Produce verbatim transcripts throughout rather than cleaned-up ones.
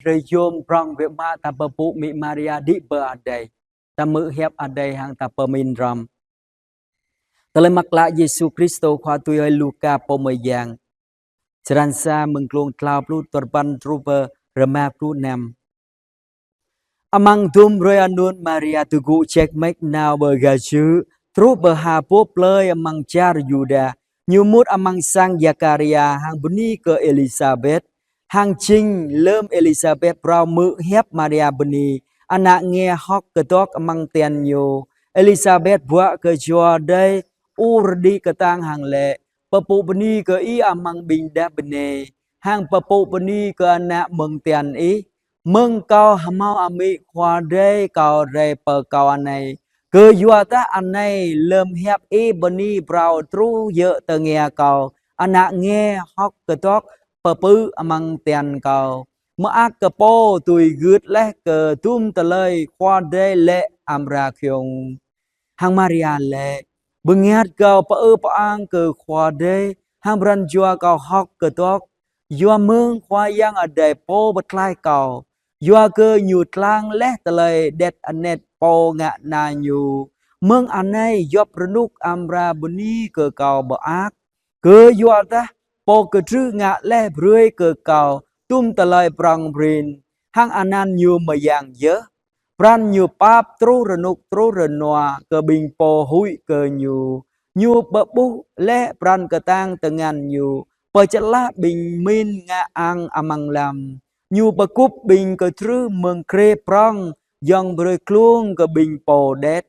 hrơi yôm prong biă mă ta pơpŭ Mĭ Maria đĭ pơ adai. Ta hmư̆ hiăp Adai hăng ta pơmĭn hrŏm. Tơlơi mơak klă Yêsu Krist Khua tui ơi Luka pô mơyang. Črăn sa mơ̆ng klŭng klâo pluh duapăn truh pơ rơma pluh năm. Amăng hơdôm hrơi anŭn Maria tơgŭ ček mĕk nao pơ gah čư̆, truh pơ ha boh plơi amăng čar Yuđa. Ñu mŭt amăng sang Zakaria hăng bơni kơ Elisabet. Hăng jing lơm Elisabet phrâo hmư̆ hiăp Maria bơni, ană nge hơ̆k kơdŏk amăng tian ñu. Elisabet bruă kơ Jua Adai ur đĭ kơtang hăng laĭ: Pơpŭ bơni kơ ih amăng ƀing đah bơnai, hăng pơpŭ bơni kơ ană mơ̆ng tian ih. Mơ̆ng kâo hơmâo amĭ Khua Adai kâo rai pơ kâo anai. Kơyua dah anai lơm hiăp ih bơni phrâo truh yơh tơngia kâo, ană nge hơ̆k kơdŏk pơpư̆ amăng tian kâo. Mơak kơ pô dưi gưt laih kơ hơdôm tơlơi Khua Adai laĭ amra giŏng. Hăng Maria laĭ: Bơngăt kâo pơư pơang kơ Khua Adai, hăng pran jua kâo hơ̆k kơdŏk, yua mơ̆ng Khua Yang Adai pô pơtlaih kâo. Yua kơ ñu lăng laih tơlơi đet anet pô ngă na ñu. Mơ̆ng anai djŏp rơnŭk amra bơni kơ kâo mơak. Kơyua dah pô kơtrưh ngă laih brơi kơ kâo hơdôm tơlơi prong prin, hăng anăn ñu mơyang yơh. Pran ñu pap truh rơnŭk truh rơnua kơ ƀing pô huĭ kơ ñu. Ñu pơƀuh laih pran kơtang tơngan ñu, pơčơlah ƀing min ngă ang amăng lăm. Ñu pơkŭp ƀing kơtrưh mơ̆ng grê prong, yŏng brơi glông kơ ƀing pô đet.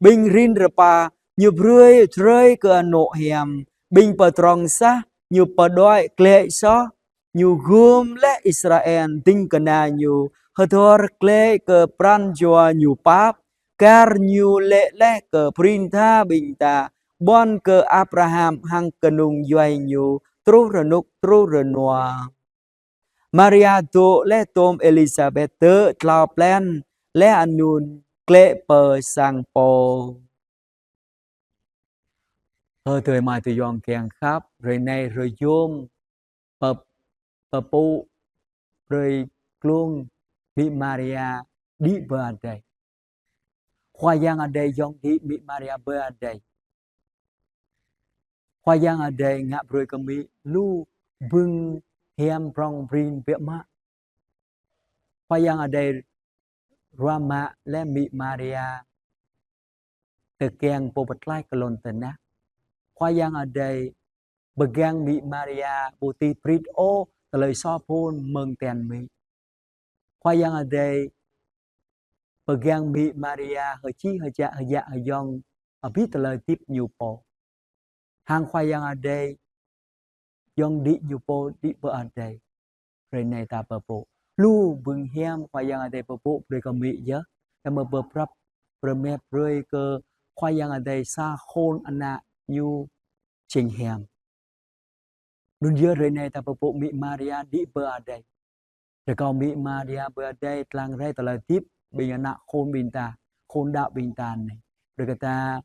Ƀing rin rơpa ñu brơi drơi kơ anŏ hiam, ƀing pơdrŏng sah ñu pơđuaĭ glaĭ soh. Ñu gum laih Israel ding kơna ñu, hơdơr glaĭ kơ pran jua ñu pap. Kar ñu laĭ laih kơ prin tha ƀing ta, ƀuăn kơ Abraham hăng kơnung djuai ñu truh rơnŭk truh rơnua. Maria dŏ laih hơdôm Elisabet tơ̆ klâo blan, laih anŭn glaĭ pơ sang pô. Ơ adơi amai ayŏng kiăng khăp, hrơi anai hrơi yôm pơ-, pơpŭ brơi glông Mĭ Maria đĭ pơ adai. Khua Yang Adai yŏng đĭ Mĭ Maria pơ adai. Khua Yang Adai ngă brơi kơ Mĭ lu bưng hiam prong prin biă mă. Khua Yang Adai ruah mă laih Mĭ Maria tơkeng pô pơtlaih kơ lŏn tơnah. Khua Yang Adai pơgang Mĭ Maria ƀu tĭ prit ôh tơlơi soh phŭn mơ̆ng tian Mĭ. Khua Yang Adai pơgang Mĭ Maria hơči hơjă hơjă hơyong abih tơlơi hơdip ñu pô. Hăng Khua Yang Adai yŏng đĭ ñu pô đĭ pơ adai. Hrơi anai ta pơpŭ lu bưng hiam Khua Yang Adai pơpŭ brơi kơ Mĭ yơh. Tơma pơprăp pơrơmet brơi kơ Khua Yang Adai sa khul ană ñu jing hiam. Anŭn yơh hrơi anai ta pơpŭ Mĭ Maria đĭ pơ adai. Rơkâo Mĭ Maria pơ adai lăng rai tơlơi hơdip ƀing ană khul ƀing ta, khul đaŏ ƀing ta anai. Brơi kơ ta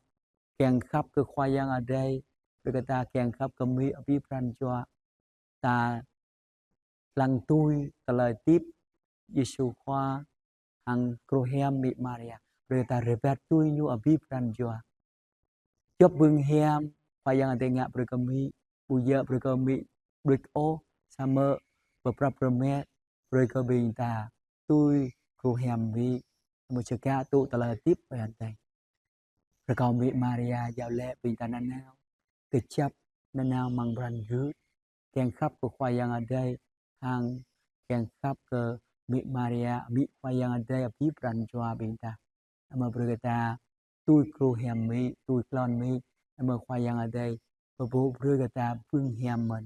kiăng khăp kơ Khua Yang Adai, brơi kơ ta kiăng khăp kơ Mĭ abih pran jua. Ta lăng tui tơlơi hơdip Yêsu Khua hăng kru hiam Mĭ Maria. Brơi kơ ta rơbat tui ñu abih pran jua. Djŏp bưng hiam Khua Yang Adai ngă brơi kơ Mĭ, ƀu djơ̆ brơi kơ Mĭ đôč ôh, samơ̆ pơprăp pơrơmet brơi kơ ƀing ta tui kru hiam Mĭ, mơ̆ čơkă tŭ tơlơi hơdip pơ adai. Rơkâo Mĭ Maria iâu laĭ ƀing ta nanao, kơjăp nanao amăng pran jua, kiăng khăp kơ Khua Yang Adai, hăng kiăng khăp kơ Mĭ Maria, Mĭ Khua Yang Adai abih pran jua ƀing ta. Amra brơi kơ ta tui kru hiam Mĭ, tui klon Mĭ, amra Khua Yang Adai pơpŭ brơi kơ ta bưng hiam mơ̆n.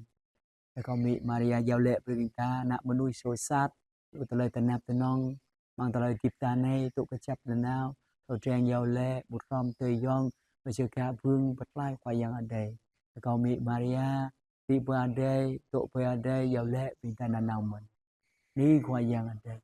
Rơkâo Mĭ Maria iâu laĭ brơi kơ ta ană mơnuih soh sat, tŭ tơlơi tơnap tơnong, amăng tơlơi hơdip ta anai, tŭ kơjăp nanao, thâo tring iâu laĭ, ƀu hrŏm tui yŏng, mơ̆ čơkă bưng pơtlaih Khua Yang Adai. Rơkâo Mĭ Maria đĭ pơ adai, tŭ pơ adai, iâu laĭ ƀing ta nanao mơ̆n. Bơni Khua Yang Adai.